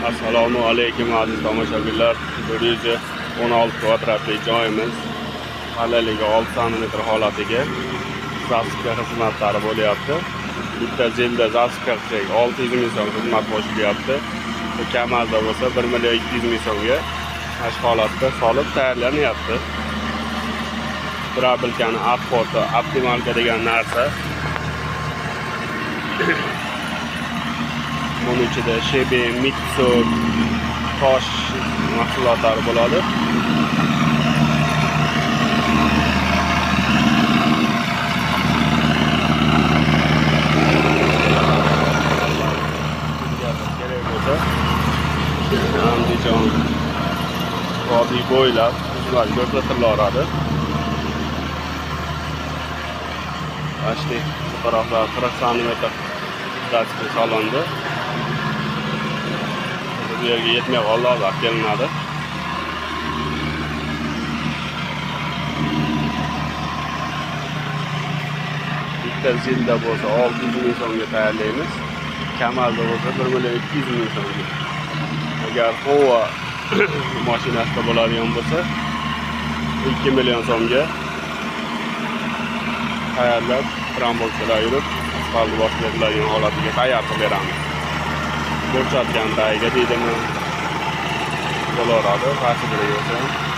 Assalomu alaykum, aziz tomoshabinlar. 116 kvadratli joyimiz qalinligi 6 santimetr holatiga засыпка xizmatlari bo'lyapti. Bitta zilda засыпка qilsak, 600 ming so'm xizmat qo'shilyapti. Bu Kamazda bo'lsa, 1 million 200 ming so'mga mana shu holatda solib tayyorlanyapti. Грабелька ni обход i, оптималка degan narsa. Buni ichida щебень, миксер, tosh mahsulotlari bo'ladi. Kimgadir kerak bo'lsa, Andijon vodiy bo'ylab xizmat ko'rsatilaveradi. Mana bu taraflar 40 santimetr засыпка solindi. Bu yerga yetmay qoldi, hozir kelinadi. Bitta zilda bo'lsa, 600 ming so'mga tayyorlaymiz. Kamazda bo'lsa, 1 million 200 ming so'mga. Agar Hova mashinasida bo'ladigan bo'lsa, 2 million so'mga tayyorlab, трамбовка lar yurib, asfalt bosib beriladigan holatiga tayyor qilib beramiz. Bo'rchatgan tagiga deydimi, bo'laveradi, qaysi biriga bo'lsa ham.